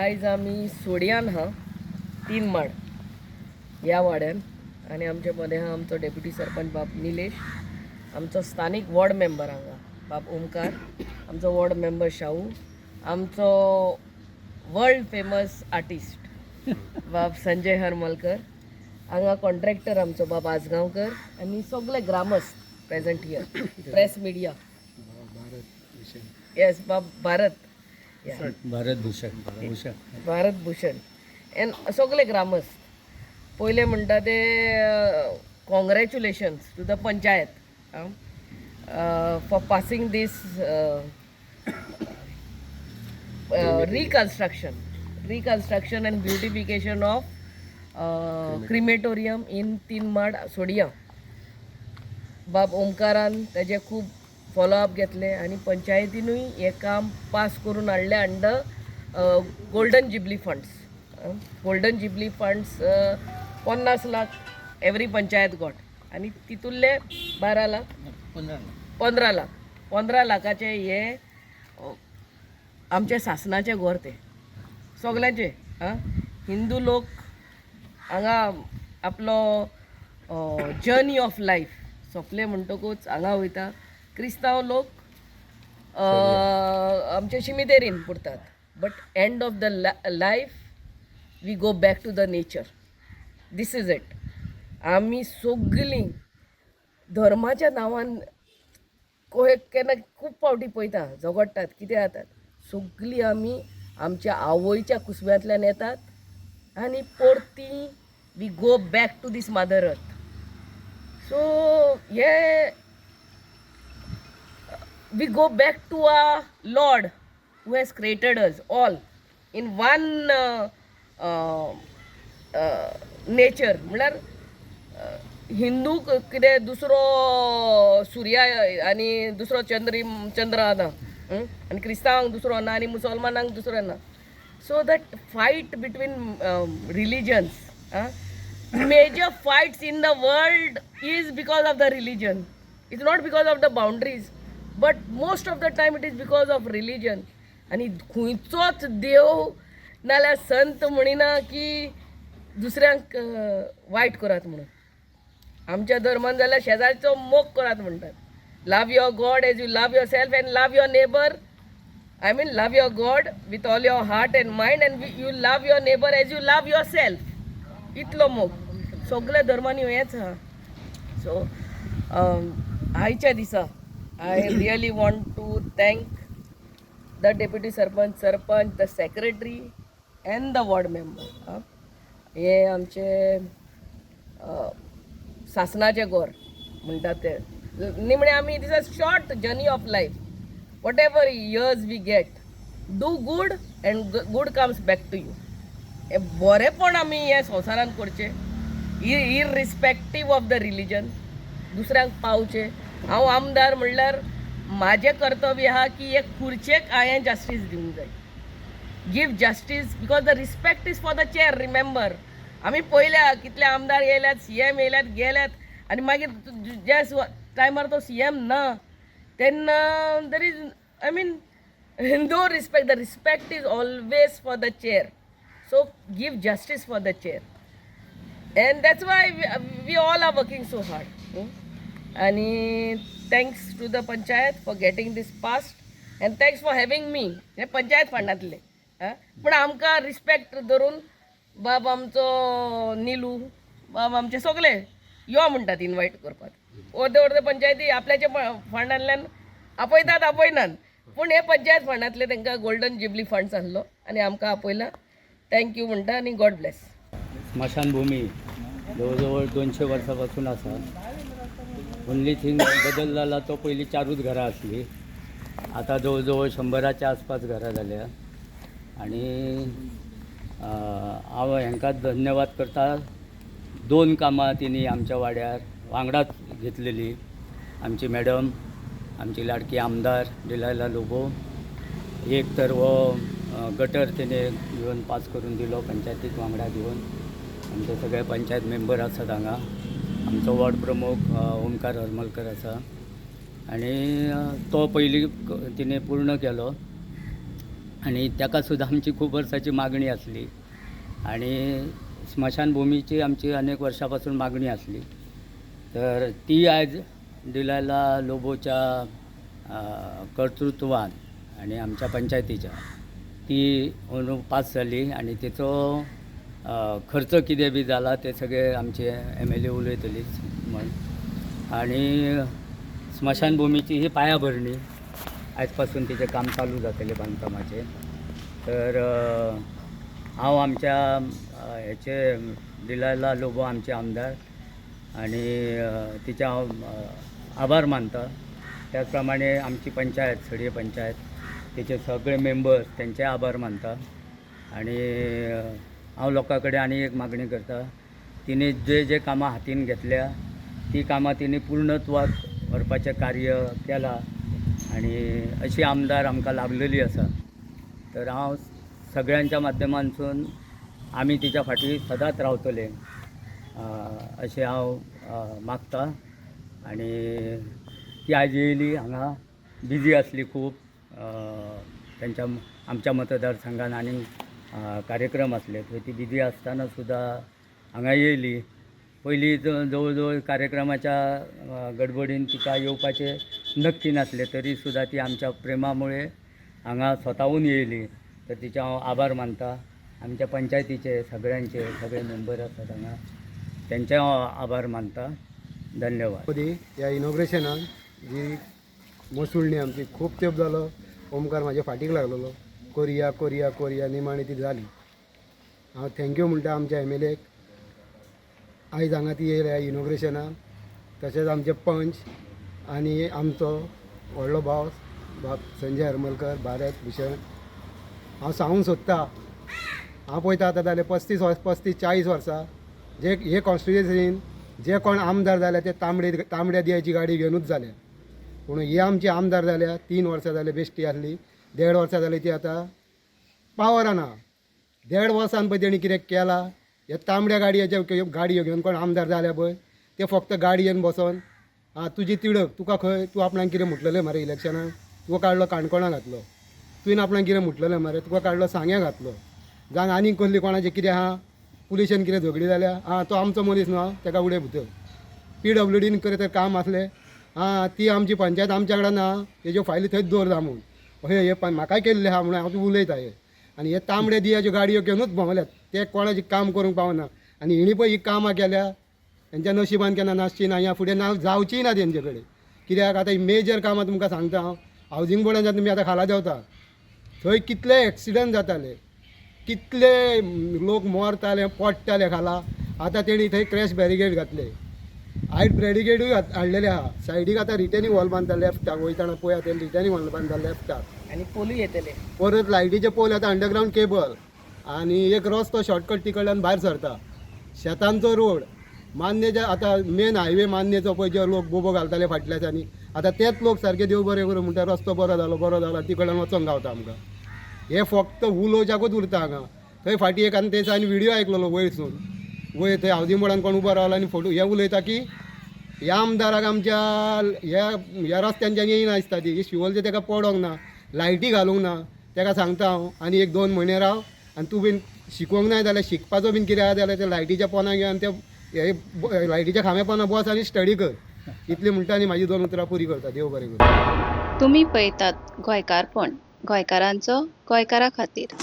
आयज आमी सोडयान हा, तीन माड ह्या वाड्यान. आनी आमचे मदें आहा आमचो डेप्युटी सरपंच बाब निलेश, आमचो स्थानीक वॉर्ड मेंबर हांगा बाब ओमकार, आमचो वॉर्ड मेंबर शाहू, आमचो वर्ल्ड फेमस आर्टिस्ट बाब संजय हरमलकर, हांगा कॉन्ट्रॅक्टर आमचो बाब आजगांवकर आनी सगळे ग्रामस्थ present here, press media. Yes, बाब Bharat. Yeah. Bharat Bhushan Bhushan. Bharat Bhushan N सगळे ग्रामस्थ. पयलें म्हणटा ते congratulations to the panchayat for passing this reconstruction and beautification of crematorium in Teenmad, Sodiya. बाब ओमकारान तेजे खूब फॉलोअप घेतले आनी पंचायतीनूय हें काम पास करून हाडलें under Golden Jubilee funds. Golden Jubilee funds 50 lakh every panchayat got आनी तितूंतले 12 लाख, 15 लाख, 15 लाखाचे हे आमच्या सासनाचें घर तें सगल्यांचें. आं, हिंदू लोक हांगा आपलो जर्नी ऑफ लायफ सोंपलें म्हणटकूच हांगा वयता. क्रिस्तांव लोक आमचे शिमितेरीन पुरतात, but end of the life we go back to the nature. This is it. आमी सगलीं धर्माच्या नांवान केन्ना खूब फावटी पळयता झगडटात, कितें जातात. सगलीं आमी आमच्या आवयच्या कुसव्यांतल्यान येतात आनी परती we go back to this mother earth. So हे we go back to our Lord who has created us all in one nature. म्हणल्यार हिंदू कितें दुसरो सुर्या आनी दुसरो चंद्र चंद्र ना, आनी क्रिस्तांवांक दुसरो ना आनी मुसलमानांक दुसरो ना. So that fight between religions, major fights in the world is because of the religion. It's not because of the boundaries, but most of the time it is because of religion. आनी खंयचोच देव नाल्यार संत म्हणिना की दुसऱ्यांक वायट करात म्हणून. आमच्या धर्मान जाल्यार शेजारचो मोग करात म्हणटात. Love your God as you love yourself and love your neighbour. I mean, love your God with all your heart and mind and you love your neighbour as you love yourself. इतलो मोग सगल्या धर्मांनी हेंच आहा. So आयच्या दिसा I really want to thank the deputy sarpanch, sarpanch, the secretary and the ward member. हे आमचे सासनाचें घर म्हणटात ते. निमणे आमी, this a short journey of life. Whatever years we get, do good and good comes back to you. हे बरेंपण आमी हे संवसारान करचें, इरिस्पेक्टीव ऑफ the religion. दुसऱ्यांक पावचें. हांव आमदार म्हणल्यार म्हाजें कर्तव्य आहा की एक खुर्चेक हांवें जस्टीस दिवंक जाय. Give justice because the respect is for the chair. Remember, आमी पळयल्या कितले आमदार येयल्यात, सीएम येयल्यात, गेल्यात आनी मागीर ज्या टायमार तो सीएम ना तेन्ना there is, I mean, no respect. The respect is always for the chair, so give justice for the chair and that's why we all are working so hard. आणि thanks to the panchayat for getting this passed and thanks for having me. हे पंचायत फंडांतले पूण आमकां respect धरून बाब आमचो निलू बाब, आमचे सगळे यो म्हणटात इनवायट करपाक. अर्दे अर्दे पंचायती आपल्याच्या फंडांतल्यान आपयतात, आपयनात, पूण हे पंचायत फंडांतले तांकां गोल्डन जुबली फंड्स आहलो आनी आमकां आपयला. Thank you म्हणटा आनी गॉड ब्लेस. स्मशानभूमी जवळजवळ 200 वर्सां आसा. ओन्ली थिंग बदल जाला तो पयलीं चारूच घरां आसलीं, आतां जवळजवळ 100च्या आसपास घरां जाल्या. आनी हांव हांकां धन्यवाद करता. दोन कामां तिणी आमच्या वाड्यार वांगडाच घेतलेली. आमची मॅडम, आमची लाडकी आमदार डिलायला लोबो. एक तर हो गटर तिणे येवन पास करून दिलो पंचायतीक वांगडा घेवन. आमचे सगळे पंचायत मेंबर आसात हांगा. आमचो वॉर्ड प्रमुख ओमकार हरमलकर आसा आनी तो पयलीं तिणें पूर्ण केलो. आनी ताका सुद्दां आमची खूब वर्सांची मागणी आसली आनी स्मशानभुमीची आमची अनेक वर्सां पासून मागणी आसली. तर ती आयज डिलायला लोबोच्या कर्तृत्वान आनी आमच्या पंचायतीच्या ती अंदू पास जाली आनी तेचो खर्च कितें बी जाला ते सगळे आमचे एमएलए उलयतलीच म्हण. आनी स्मशानभुमीची ही पायाभरणी आयज पासून तिचें काम चालू जातलें बांदकामाचें. तर हांव आमच्या हेचे डिलायला लोबो आमचे आमदार आनी तिचे हांव आभार मानता. त्याच प्रमाणे आमची पंचायत, सडये पंचायत, तेचे सगळे मेंबर्स तेंचे आभार मानता. आनी हांव लोकां कडेन आनी एक मागणी करता, तिणे जे जे कामां हातीन घेतल्या ती कामां तिणे पूर्णत्वाक व्हरपाचें कार्य केलां आनी अशी आमदार आमकां लाभलेली आसा. तर हांव सगळ्यांच्या माध्यमांतसून आमी तिच्या फाटीं सदांच रावतले अशें हांव मागता. आनी ती आयज येयली हांगा, बिजी आसली खूब, तेंच्या आमच्या मतदारसंघान आनी कार्यक्रम आसले थंय ती बिजी आसतना सुद्दां हांगा येयली. पयलीं जवळ जवळ कार्यक्रमाच्या गडबडीन तिका येवपाचें नक्की नासलें तरी सुद्दां ती आमच्या प्रेमा मुळे हांगा स्वताहून येयली. तर तिचे हांव आभार मानता. आमच्या पंचायतीचे सगळ्यांचे सगळे मेंबर आसात हांगा तेंचे हांव आभार मानता. धन्यवाद. मोदी ह्या इनॉग्रेशनाक जी मसुळणी आमची खूब तेंप जालो ओमकार म्हाज्या फाटीक लागलेलो कोरया कोरया कोरया, निमाणी ती जाली. हांव thank you म्हणटा आमच्या एमएलएक, आयज हांगा ती येयल्या इनॉग्रेशनाक. तशेंच आमचे पंच आनी आमचो व्हडलो भाव बाब संजय हरमलकर, भारत भूषण. हांव सांगूंक सोदता, हांव पळयता आतां जालें 35 वर्स, 35 40 वर्सां जे हे कॉन्स्टिट्युएन्सीन जे कोण आमदार जाले ते तांबडे तांबड्या दियाची गाडी घेवनूच जाले. पूण हे आमचे आमदार जाल्या 3 वर्सां जाले, बेश्टी आसली 1.5 वर्सां जाली ती आतां पावरान आहा. 1.5 वर्सान पळय तेणी कितें केलां, हे तांबड्या गाडयेच्या गाडयो घेवन कोण आमदार जाल्या पळय ते फक्त गाडयेन बसोन आं तुजी तिडक, तुका खंय तूं आपणाक कितें म्हटलेलें मरे इलेक्शनाक, तुका काडलो काणकोणा घातलो, तुवें आपणाक कितें म्हटलेलें मरे, तुका काडलो सांग्या घातलो, जावन आनीक कसली कोणाचें कितें आहा पुलिशेन कितें झगडी जाल्या आं तो आमचो मनीस न्हू तेका उडय भितर. पीडब्ल्यूडीन कितें तर काम आसलें आं ती आमची पंचायत आमच्या कडेन ना, तेज्यो फायली थंयच दवर दामून, अशें हे म्हाकाय केल्लें आहा म्हणून हांव तुका उलयता. हे आनी हे तांबडे दियाच्यो गाडयो घेवनूच भोंवल्यात, ते कोणाचें काम करूंक पावना. आनी हिणी पळय ही कामां केल्या तेंच्या नशिबान केन्ना नासची ना, ह्या फुडें ना जावचीय ना तेंचे कडेन. कित्याक आतां ही मेजर कामां तुमकां सांगता हांव, हावजींग बोर्डान तुमी आतां खाला देंवता थंय कितले एक्सिडंट जाताले, कितले लोक मरताले पडटाले खाला. आतां तेणी थंय क्रॅश बॅरिगेड घातले, हायट बॅरिगेडूय हाडलेले आहा सायडीक. आतां रिटर्निंग वॉल बांदता लेफ्टाक, वयतना पळयात ते रिटर्निंग वॉल बांदता लेफ्टाक. आनी पोलूय येतले परत लायटीचे पोल आतां अंडरग्रावंड केबल आनी एक रस्तो शॉर्टकट तिकडल्यान भायर सरता. शेतांचो रोड मान्नेच्या आतां मेन हायवे मान्नेचो पळय जे लोक बोबो घालताले फाटल्या दिसांनी, आतां तेच लोक सारके देव बरें करूं म्हणटा रस्तो बरो जालो बरो जालो, तिकडल्यान वचोंक गावता आमकां. हे फक्त उलोवच्याकूच उरता हांगा. थंय फाटीं एक आनी तेचो आनी व्हिडियो आयकलेलो वयरसून, वयर थंय हावजींग बोर्डान कोण उबो रावलो आनी फोटो हे उलयता की ह्या आमदाराक आमच्या ह्या ह्या रस्त्यांच्यान येयना दिसता, ती शिवोलचे तेका पडोंक ना, लायटी घालूंक ना. तेका सांगता हांव आनी एक 2 म्हयने राव आनी तूं बीन शिकोवंक नाय जाल्यार शिकपाचो बीन कितें आहा जाल्यार ते लायटीच्या पोंदा घेवन ते हे लायटीच्या खांब्या पोंदा बस आनी स्टडी कर, इतलें म्हणटा आनी म्हाजी 2 उतरां पुरी करता. देव बरें करूं. तुमी पळयतात गोंयकारपण, गोंयकारांचो गोंयकारा खातीर.